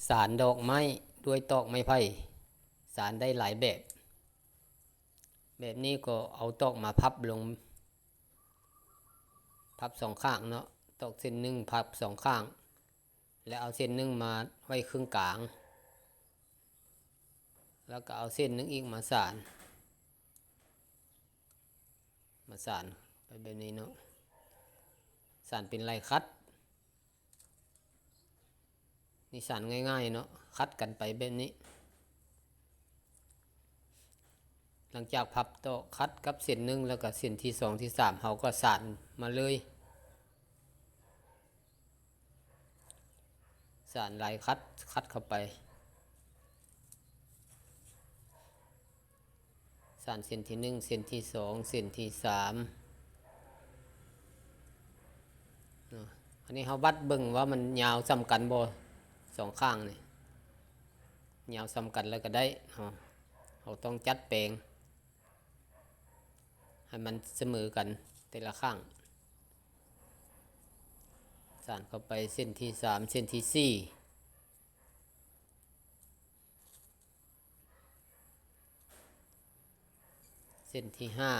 ສານດອກໄມ້ດ້ວຍຕອກໄມ້ໄຜ່ ສານໄດ້ຫຼາຍແບບ. ແບບນີ້ກໍເອົາຕອກມາພັບລົງ ພັບສອງຂ້າງເນາະ, ຕອກເສັ້ນໜຶ່ງ ພັບສອງຂ້າງ ແລ້ວເອົາເສັ້ນໜຶ່ງມາໄວ້ເຄິ່ງກາງ ແລ້ວກໍເອົາເສັ້ນໜຶ່ງອີກມາສານ ມາສານໄປແບບນີ້ເນາະ, ສານເປັນລາຍຂັດ. ນີ້ສານງ່າຍໆເນາະ, ຂັດກັນໄປແບບນີ້. ຫຼັງຈາກພັບຕອກຂັດກັບເສັ້ນໜຶ່ງ ແລ້ວກໍເສັ້ນທີສອງ ທີສາມ ເຮົາກໍສານມາເລີຍ, ສານລາຍຂັດ ຂັດເຂົ້າໄປ. ສານເສັ້ນທີໜຶ່ງ ເສັ້ນທີສອງ ເສັ້ນທີສາມເນາະ. ອັນນີ້ເຮົາວັດເບິ່ງວ່າມັນຍາວສ່ຳກັນບໍ່ ສອງຂ້າງນີ້, ຍາວສ່ຳກັນແລ້ວກໍໄດ້ເນາະ. ເຮົາຕ້ອງຈັດແປງໃຫ້ມັນສະເໝີກັນແຕ່ລະຂ້າງ. ສານເຂົ້າໄປເສັ້ນທີສາມ ເສັ້ນທີສີ່ ເສັ້ນທີຫ້າ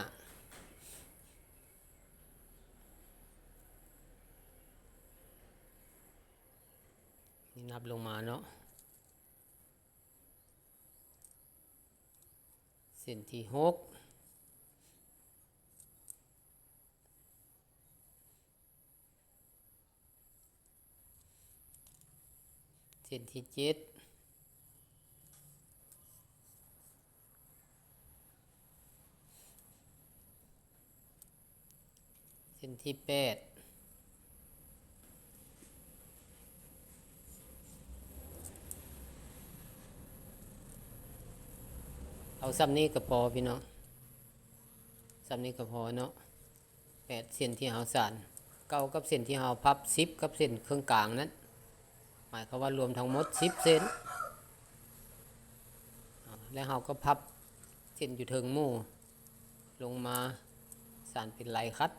ນີ້ນັບລົງມາເນາະ, ເສັ້ນທີຫົກ ເສັ້ນທີເຈັດ ເສັ້ນທີແປດ ເອົາສ່ຳນີ້ກໍພໍພີ່ນ້ອງ, ສ່ຳນີ້ກໍພໍເນາະ. ແປດເສັ້ນທີ່ເຮົາສານ, ເກົ້າກັບເສັ້ນທີ່ເຮົາພັບ, ສິບກັບເສັ້ນເຄິ່ງກາງນັ້ນ, ໝາຍຄວາມວ່າລວມທັງໝົດສິບເສັ້ນ. ແລ້ວເຮົາກໍພັບເສັ້ນຢູ່ເທິງໝູ່ລົງມາ, ສານເປັນລາຍຂັດ,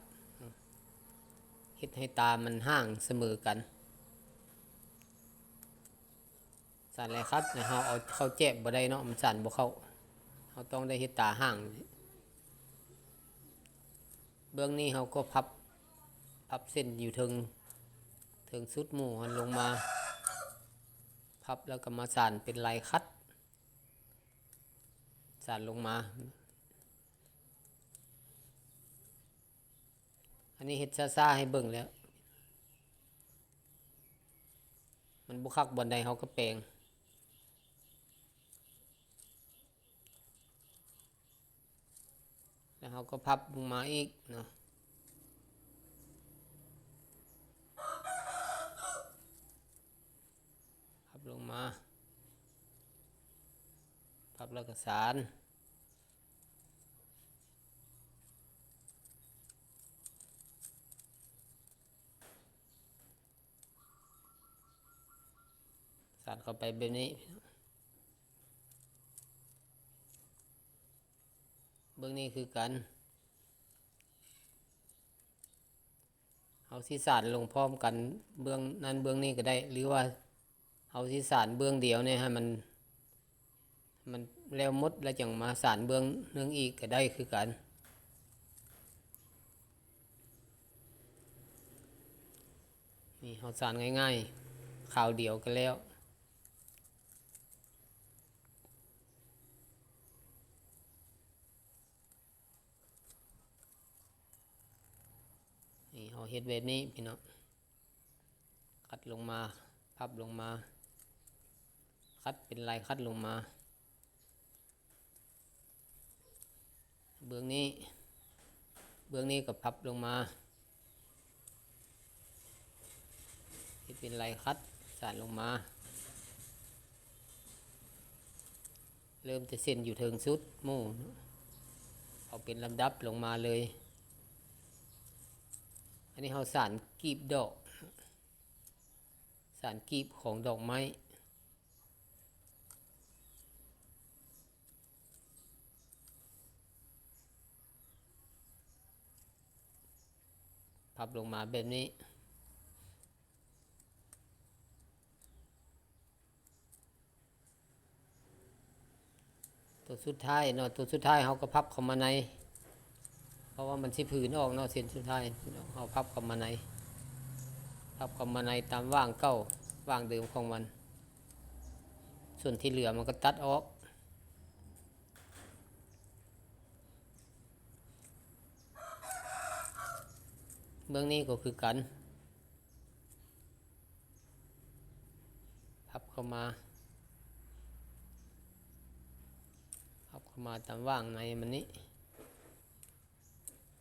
ເຮັດໃຫ້ຕາມັນຫ່າງສະເໝີກັນ. ສານລາຍຂັດ ເຮົາເອົາເຂົ້າແຈບບໍ່ໄດ້ເນາະ, ມັນສານບໍ່ເຂົ້າ, ເຮົາຕ້ອງໄດ້ເຮັດຕາຫ່າງ. ເບື້ອງນີ້ເຮົາກໍພັບ, ພັບເສັ້ນຢູ່ເທິງ, ເທິງສຸດໝູ່ຫັ້ນລົງມາ, ພັບແລ້ວກໍມາສານເປັນລາຍຂັດ, ສານລົງມາ. ອັນນີ້ເຮັດຊ້າໆໃຫ້ເບິ່ງແລ້ວ, ມັນບໍ່ຄັກບ່ອນໃດເຮົາກໍແປງ. ແລ້ວເຮົາກໍພັບລົງມາອີກເນາະ, ພັບລົງມາ, ພັບແລ້ວກໍສານ. ສານເຂົ້າໄປແບບນີ້. ເບື້ອງນີ້ຄືກັນ, ເຮົາຊິສານລົງພ້ອມກັນເບື້ອງນັ້ນເບື້ອງນີ້ກໍໄດ້ ຫຼືວ່າເຮົາຊິສານເບື້ອງດຽວນີ້ໃຫ້ມັນ, ມັນແລ້ວໝົດ ແລ້ວຈັ່ງມາສານເບື້ອງໜຶ່ງອີກກໍໄດ້ຄືກັນ. ນີ້ເຮົາສານງ່າຍໆ ຄາວດຽວກໍແລ້ວ. ນີ້ເຮົາເຮັດແບບນີ້ພີ່ນ້ອງ, ຂັດລົງມາ, ພັບລົງມາ, ຂັດເປັນລາຍຂັດລົງມາ. ເບື້ອງນີ້, ເບື້ອງນີ້ກໍພັບລົງມາ, ເຮັດເປັນລາຍຂັດ ສານລົງມາ. ເລີ່ມແຕ່ເສັ້ນຢູ່ເທິງສຸດໝູ່ ເອົາເປັນລຳດັບລົງມາເລີຍ. ອັນນີ້ເຮົາສານກີບດອກ, ສານກີບຂອງດອກໄມ້. ພັບລົງມາແບບນີ້. ຕົວສຸດທ້າຍເນາະ ຕົວສຸດທ້າຍເຮົາກໍພັບເຂົ້າມາໃນ ເພາະວ່າມັນຊິຜືນອອກເນາະ ເສັ້ນສຸດທ້າຍເຮົາພັບເຂົ້າມາໃນ ພັບເຂົ້າມາໃນຕາມຫວ່າງເກົ່າ ຫວ່າງເດີມຂອງມັນ ສ່ວນທີ່ເຫຼືອມັນກໍຕັດອອກ. ເບື້ອງນີ້ກໍຄືກັນ ພັບເຂົ້າມາ ພັບເຂົ້າມາຕາມຫວ່າງໃນມັນນີ້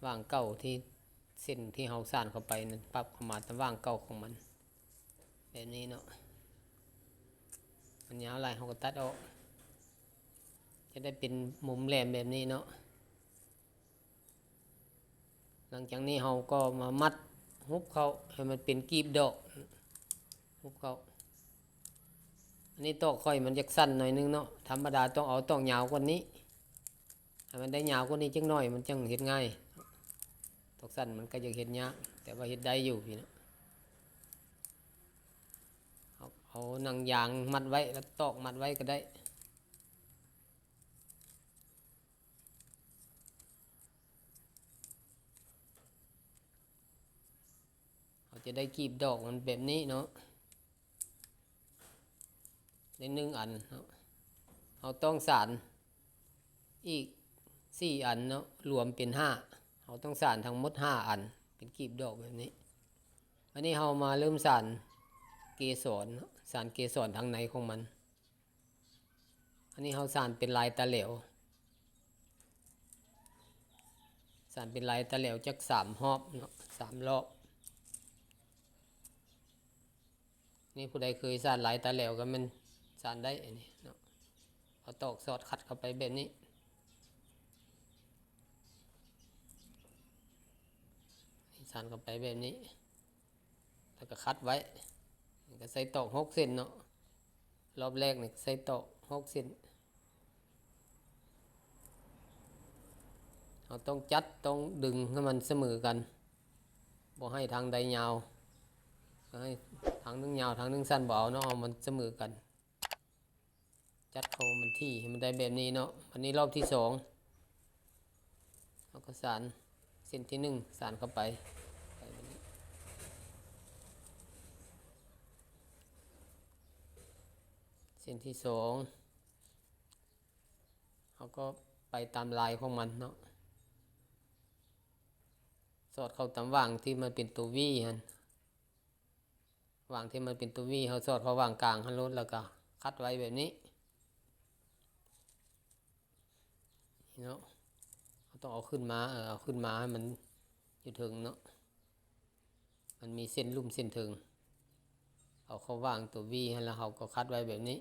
ຫວ່າງເກົ່າທີ່ ເສັ້ນທີ່ເຮົາສານເຂົ້າໄປນັ້ນ ພັບເຂົ້າມາຕາມຫວ່າງເກົ່າຂອງມັນ ແບບນີ້ເນາະ ມັນຍາວຫຼາຍເຮົາກໍຕັດອອກ ຈະໄດ້ເປັນມຸມແຫຼມແບບນີ້ເນາະ. ຫຼັງຈາກນີ້ເຮົາກໍມາມັດຮູບເຂົ້າໃຫ້ມັນເປັນກີບດອກ ຮູບເຂົ້າ ອັນນີ້ຕອກຂ້ອຍມັນຢາກສັ້ນໜ້ອຍໜຶ່ງເນາະ ທຳມະດາຕ້ອງເອົາຕອກຍາວກວ່ານີ້ ໃຫ້ມັນໄດ້ຍາວກວ່ານີ້ຈັກໜ້ອຍ ມັນຈັ່ງເຮັດງ່າຍ ຕອກສັ້ນມັນກໍຢາກເຮັດຍາກ ແຕ່ວ່າເຮັດໄດ້ຢູ່ພີ້ເນາະ ເອົາ ເອົາໜັງຢາງມັດໄວ້ ແລ້ວຕອກມັດໄວ້ກໍໄດ້. ເຮົາຈະໄດ້ກີບດອກມັນແບບນີ້ເນາະ ໄດ້ໜຶ່ງອັນເນາະ ເຮົາຕ້ອງສານອີກສີ່ອັນເນາະ ລວມເປັນຫ້າ ເຮົາຕ້ອງສານທັງໝົດຫ້າອັນ ເປັນກີບດອກແບບນີ້. ບັດນີ້ເຮົາມາເລີ່ມສານເກສອນເນາະ ສານເກສອນທາງໃນຂອງມັນ. ອັນນີ້ເຮົາສານເປັນລາຍຕາແຫຼວ ສານເປັນລາຍຕາແຫຼວຈັກສາມຮອບເນາະ ສາມຮອບ. ນີ້ຜູ້ໃດເຄີຍສານລາຍຕາແຫຼວກໍແມ່ນສານໄດ້ ອັນນີ້ເນາະ ເອົາຕອກສອດຂັດເຂົ້າໄປແບບນີ້ ສານເຂົ້າໄປແບບນີ້ ແລ້ວກໍຂັດໄວ້ ກໍໃສ່ຕອກຫົກເສັ້ນເນາະ ລອບແລກນີ້ໃສ່ຕອກຫົກເສັ້ນ. ເຮົາຕ້ອງຈັດ ຕ້ອງດຶງໃຫ້ມັນສະເໝີກັນ ບໍ່ໃຫ້ທາງໃດຍາວ ໃຫ້ທາງໜຶ່ງຍາວ ທາງໜຶ່ງສັ້ນ ບໍ່ເອົາເນາະ ເອົາມັນສະເໝີກັນ ຈັດເຂົ້າມັນທີ່ໃຫ້ມັນໄດ້ແບບນີ້ເນາະ. ບັດນີ້ລອບທີສອງ ເຮົາກໍສານເສັ້ນທີໜຶ່ງ ສານເຂົ້າໄປ ເສັ້ນທີສອງ ເຮົາກໍໄປຕາມລາຍຂອງມັນເນາະ ສອດເຂົ້າຕາມຫວ່າງທີ່ມັນເປັນຕົວ V ຫັ້ນ ຫວ່າງທີ່ມັນເປັນຕົວ V ເຮົາສອດເຂົ້າຫວ່າງກາງຫັ້ນໂລດ ແລ້ວກໍຂັດໄວ້ແບບນີ້ ນີ້ເນາະ ເຮົາຕ້ອງເອົາຂຶ້ນມາ ເອີ ເອົາຂຶ້ນມາໃຫ້ມັນຢູ່ເທິງເນາະ ມັນມີເສັ້ນລຸ່ມເສັ້ນເທິງ ເອົາເຂົ້າຫວ່າງຕົວ V ຫັ້ນ ແລ້ວເຮົາກໍຂັດໄວ້ແບບນີ້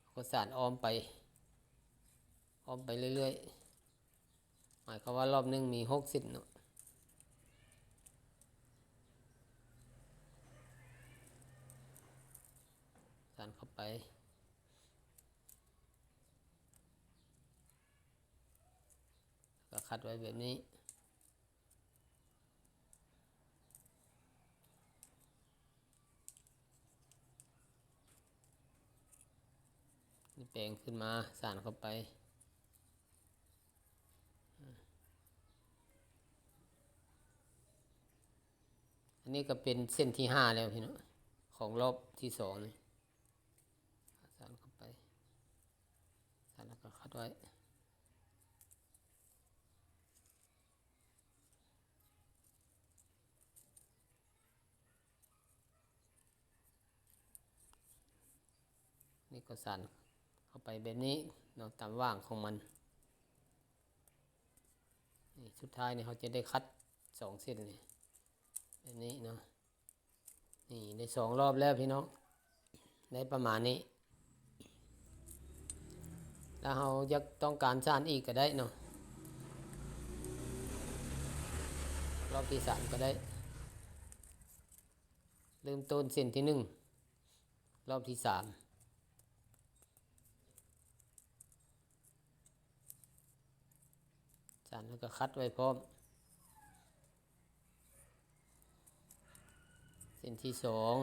ເຮົາກໍສານອ້ອມໄປ ອ້ອມໄປເລື້ອຍໆ ໝາຍຄວາມວ່າລອບໜຶ່ງມີຫົກເສັ້ນເນາະ ສານເຂົ້າໄປ ແລ້ວກໍຂັດໄວ້ແບບນີ້ ນີ້ແປງຂຶ້ນມາ ສານເຂົ້າໄປ ອັນນີ້ກໍເປັນເສັ້ນທີຫ້າແລ້ວພີ່ນ້ອງ ຂອງລອບທີສອງນີ້ ສານເຂົ້າໄປ ສານແລ້ວກໍຂັດໄວ້ ນີ້ກໍສານເຂົ້າໄປແບບນີ້ເນາະ ຕາມຫວ່າງຂອງມັນ ນີ້ ສຸດທ້າຍນີ້ເຮົາຈະໄດ້ຂັດສອງເສັ້ນນີ້ ແບບນີ້ເນາະ ນີ້ໄດ້ສອງລອບແລ້ວພີ່ນ້ອງ ໄດ້ປະມານນີ້ ແລ້ວເຮົາຢາກຕ້ອງການສານອີກກໍໄດ້ເນາະ ລອບທີສາມກໍໄດ້ ເລີ່ມຕົ້ນເສັ້ນທີໜຶ່ງ ລອບທີສາມ ສານແລ້ວກໍຂັດໄວ້ພ້ອມ ເສັ້ນທີສອງ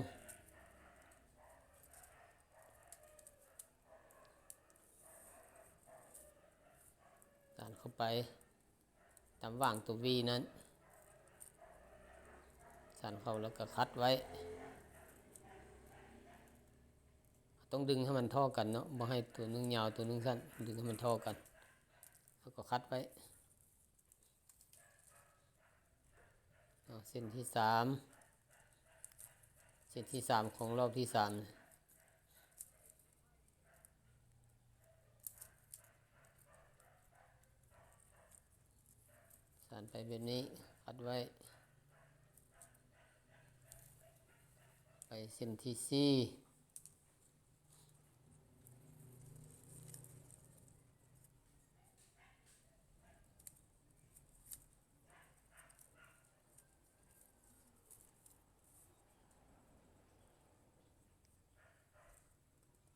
ໄປຕາມຫວ່າງຕົວ V ນັ້ນ ສານເຂົ້າແລ້ວກໍຂັດໄວ້. ຕ້ອງດຶງໃຫ້ມັນທໍ່ກັນເນາະ, ບໍ່ໃຫ້ຕົວໜຶ່ງຍາວຕົວໜຶ່ງສັ້ນ, ດຶງໃຫ້ມັນທໍ່ກັນ ແລ້ວກໍຂັດໄວ້. ເນາະ ເສັ້ນທີສາມ ເສັ້ນທີສາມຂອງລອບທີສາມ ສານໄປແບບນີ້ ຂັດໄວ້ ໄປເສັ້ນທີສີ່.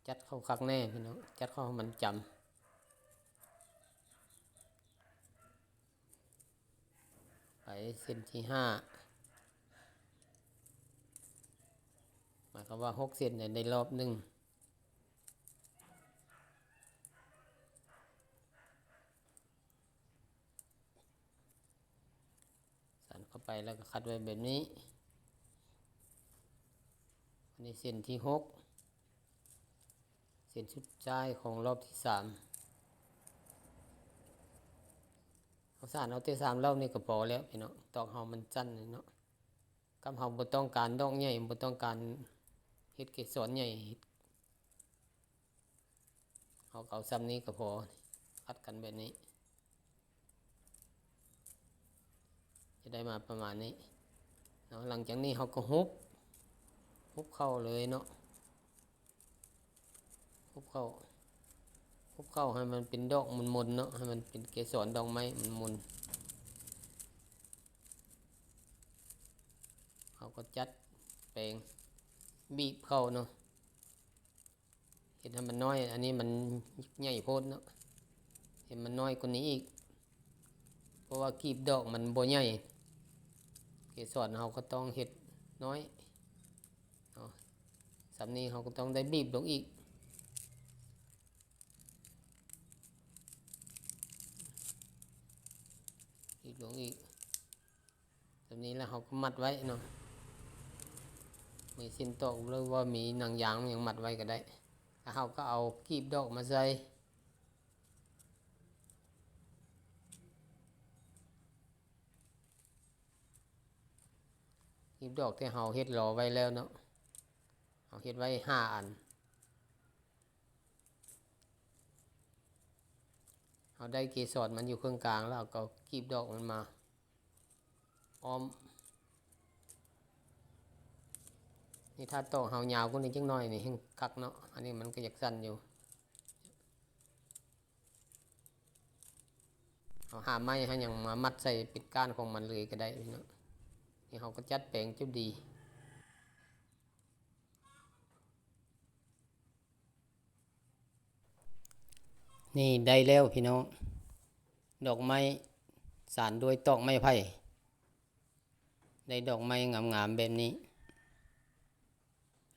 ຈັດເຂົ້າຄັກແນ່ພີ່ນ້ອງ, ຈັດເຂົ້າໃຫ້ມັນຈຳ. ໄປເສັ້ນທີຫ້າ ໝາຍຄວາມວ່າຫົກເສັ້ນໃນ ໃນລອບໜຶ່ງ. ສານເຂົ້າໄປແລ້ວກໍຂັດໄວ້ແບບນີ້. ອັນນີ້ເສັ້ນທີຫົກ ເສັ້ນສຸດທ້າຍຂອງລອບທີສາມ. ເຮົາສານເອົາແຕ່ສາມລອບນີ້ກໍພໍແລ້ວພີ່ນ້ອງ, ຕອກເຮົາມັນສັ້ນເນາະ. ກັບເຮົາບໍ່ຕ້ອງການດອກໃຫຍ່, ບໍ່ຕ້ອງການເຮັດເກສອນໃຫຍ່, ເຮົາກໍເອົາສ່ຳນີ້ກໍພໍ. ຂັດກັນແບບນີ້ ຈະໄດ້ມາປະມານນີ້ເນາະ. ຫຼັງຈາກນີ້ເຮົາກໍຮຸບ, ຮຸບເຂົ້າເລີຍເນາະ. ຮຸບເຂົ້າ, ຮຸບເຂົ້າໃຫ້ມັນເປັນດອກມົນໆເນາະ, ໃຫ້ມັນເປັນເກສອນດອກໄມ້ມົນໆ. ເຮົາກໍຈັດແປງ ບີບເຂົ້າເນາະ. ເຮັດໃຫ້ມັນນ້ອຍ, ອັນນີ້ມັນໃຫຍ່ໂພດເນາະ, ເຮັດມັນນ້ອຍກວ່ານີ້ອີກ ເພາະວ່າກີບດອກມັນບໍ່ໃຫຍ່. ເກສອນເຮົາກໍຕ້ອງເຮັດນ້ອຍເນາະ. ສ່ຳນີ້ເຮົາກໍຕ້ອງໄດ້ບີບລົງອີກ, ບີບລົງອີກ. ແບບນີ້ແລ້ວເຮົາກໍມັດໄວ້ເນາະ, ມີສິ້ນຕອກ ຫຼືວ່າມີໜັງຢາງຫຍັງມັດໄວ້ກໍໄດ້. ແລ້ວເຮົາກໍເອົາກີບດອກມາໃສ່, ກີບດອກທີ່ເຮົາເຮັດລໍໄວ້ແລ້ວເນາະ, ເຮົາເຮັດໄວ້ຫ້າອັນ. ເຮົາໄດ້ເກສອນມັນຢູ່ເຄິ່ງກາງ ແລ້ວເຮົາກໍກີບດອກມັນມາອ້ອມ. ນີ້ຖ້າຕອກເຮົາຍາວກວ່ານີ້ຈັກໜ້ອຍນີ້ແຮ່ງຄັກເນາະ, ອັນນີ້ມັນກໍຢາກສັ້ນຢູ່. ເຮົາຫາໄມ້ຫາຫຍັງມາມັດໃສ່ເປັນກ້ານຂອງມັນເລີຍກໍໄດ້ເນາະ. ນີ້ເຮົາກໍຈັດແປງຈົນດີ. ນີ້ໄດ້ແລ້ວພີ່ນ້ອງ, ດອກໄມ້ສານດ້ວຍຕອກໄມ້ໄຜ່, ໄດ້ດອກໄມ້ງາມໆແບບນີ້.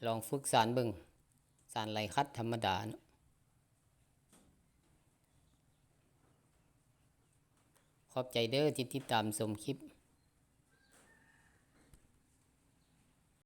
ລອງຝຶກສານເບິ່ງ, ສານໄຫຼຂັດທຳມະດາເນາະ. ຂອບໃຈເດີທີ່ຕິດຕາມຊົມຄລິບ